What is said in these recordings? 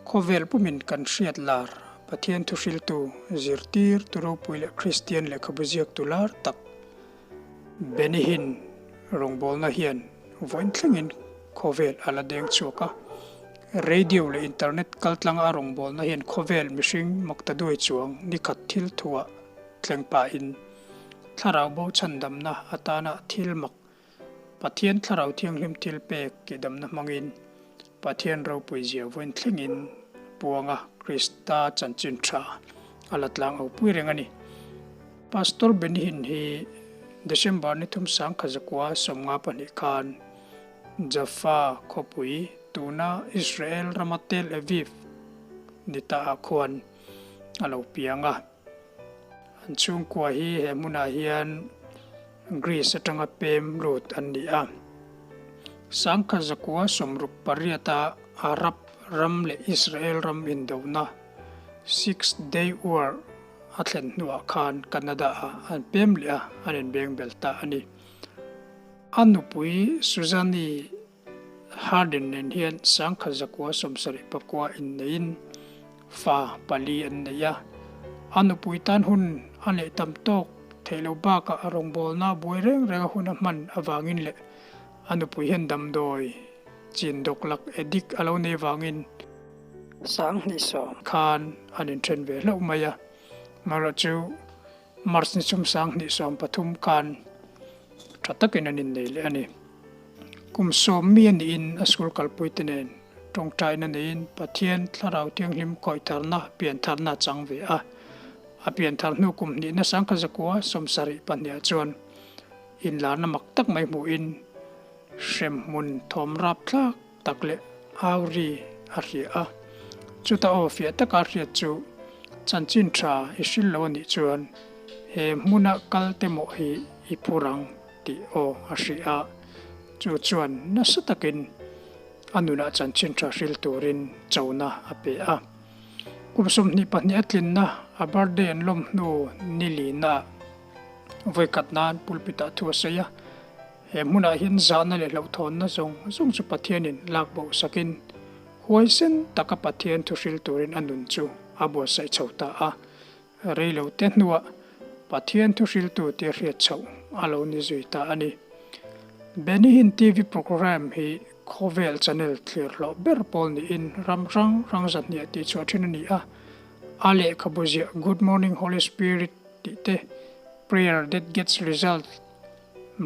Khawvel pumin kan hriat lar Pathian thuhriltu, zirtirtu ropui leh Kristian lehkhabu ziaktu lar tak Benny Hinn rawngbawlna hian vawiin thlengin khawvel a la deng chhuak a. Radio leh internet kaltlanga a rawngbawlna hian khawvel mihring maktaduai chuang nikhat thil thuah thleng pahin thlarau bo chhandamna atana thil mak Pathian Thlarau Thianghlim thil pek tihdamna hmangin Pathian ropui zia vawiin thlengin puanga Krista chanchin tha a la tlang au pui reng a ni. Pastor Benny Hinn hi December ni thum 1924 khan Jaffa khawpui tuna Israel rama Tel Aviv ni ta ah khuan a lo piang a. An chhungkua hi he hmunah hian Greece atanga pem lut an ni a. 1968 Arab ram leh Israel ram indona Six Day War a thlen hnuah khan Canada-ah an pem leh a, an inbeng bel ta a ni. A nupui Suzanne Hardin nen hian 1979 inneiin fa pali an nei a. A nupui tan hun a neih tam tawk theih loh bakah a rawngbawlna buai reng reng a hun a hman avangin leh a nupui hian damdawi chin dawklak addict a lo nei vangin 2010 khan an inthen ve hlauh mai a. Amaherawhchu March ni chum 2013 khan tha takin an innei leh a ni. Kum sawm mi a niin a school kalpui te nen tawngtaina neiin Pathian Thlarau Thianghlim khawitharna piantharna a chang ve a. A pianthar hnu kum hnihna 1972ah chuan inlarna mak tak mai hmuhin hremhmun thawm rapthlak tak leh au ri a hria a. Chuta aw fiah taka a hriat chu chanchin tha i hril lo a nih chuan he hmuna kal te mawh hi i phur ang tih aw a hrih a. Chu chuan nasa takin a nunah chanchin tha hril turin chona a pe a. Kum 22 a tlinna a birthday an lawm hnu ni linaah vawikhat nan pulpit-ah thu a sawi a. He hmunah hian zahna leh hlauhthawnna zawng zawng chu Pathianin lak boh sakin huaisen taka Pathian thu hril turin a nun chu a buatsaih chho ta a. Reilo te hnuah Pathian thu hriltu tia hriat chhoh a lo ni zui ta a ni. Benny Hinn TV programme hi khawvel channel thlir hlawh ber pawl niin ram hrang hrang zahniah tihchhuah thin a ni a. A lehkhabu ziah Good Morning Holy Spirit tih te, Prayer That Gets Result,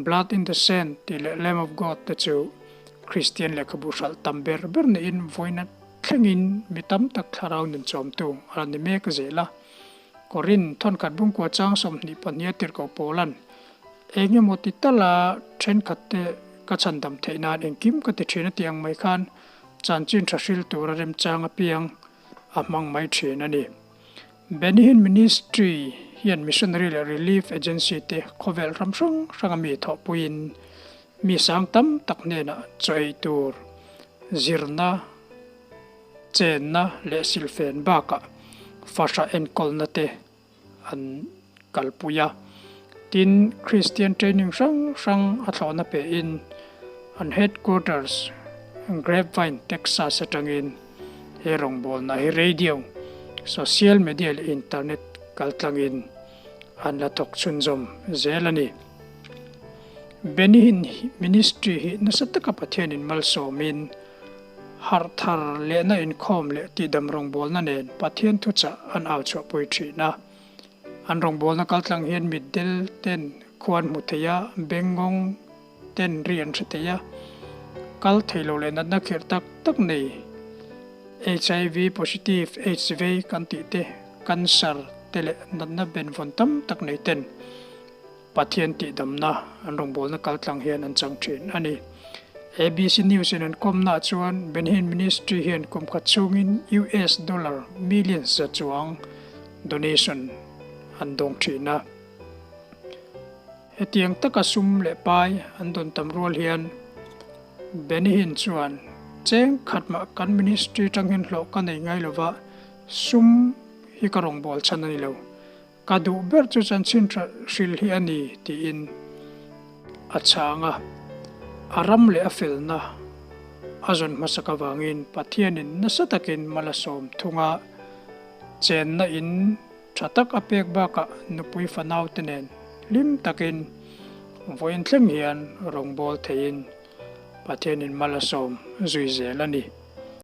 Blood in the Sand tih leh Lamb of God te chu Kristian lehkhabu hralh tam ber ber niin vawiina thlengin mi tam tak thlarau nun chawmtu a la ni mek zel a. Korin thawnkhat bungkua chang 22 a tirhkoh Paula'n, Eng emaw ti tala thenkhat te ka chhandam theih nan engkim ka ti thin a tih ang mai khan chanchin tha hril tura remchang apiang a hmang mai thin a ni. Benny Hinn Ministry hian Missionary leh Relief Agency te khawvel ram hrang hranga mi thawhpuiin mi sang tam tak hnenah chaw ei tur, zirna, chenna leh silfen bakah fahrah enkawlna te an kalpui a. Tin, Kristian training hrang hrang a thlawhna pein an headquarters Grapevine, Texas atangin he rawngbawlna hi radio, social media leh internet kaltlangin an la thawk chhunzawm zel a ni. Benny Hinn Ministry hi nasa taka Pathianin malsawmin harh thar lehna inkhawm leh tihdam rawngbawlna nen Pathian thuchah an au chhuahpui thin a. An rawngbawlna kaltlang hian mitdel ten khua an hmu thei a, bengngawng ten ri an hre thei a, kal thei lo leh natna khirh tak tak nei, HIV positive, aids vei kan tih te, cancer te leh natna benvawn tam tak nei ten Pathian tihdamna an rawngbawlna kaltlang hian an chang thin a ni. ABC News in an kawmnaah chuan Benny Hinn Ministry hian kum khat chhungin US dollar million za chuang donation an dawng thin a. Hetiang taka sum leh pai an dawn tam rual hian Benny Hinn chuan cheng khat mah kan ministry tang hian hlawh ka nei ngai lova, sum hi ka rawngbâwl chhan a ni lo. Ka duh ber chu chanchin tha hril hi a ni tiin a chhang a, a ram leh a felna. a zawn hmasak avangin Pathianin nasa takin mal a sawm thung a, chenna in tha tak a pek bakah nupui fanaute nen hlim takin vawiin thleng hian rawngbâwl theiin Pathianin mal a sawm zui zel a ni.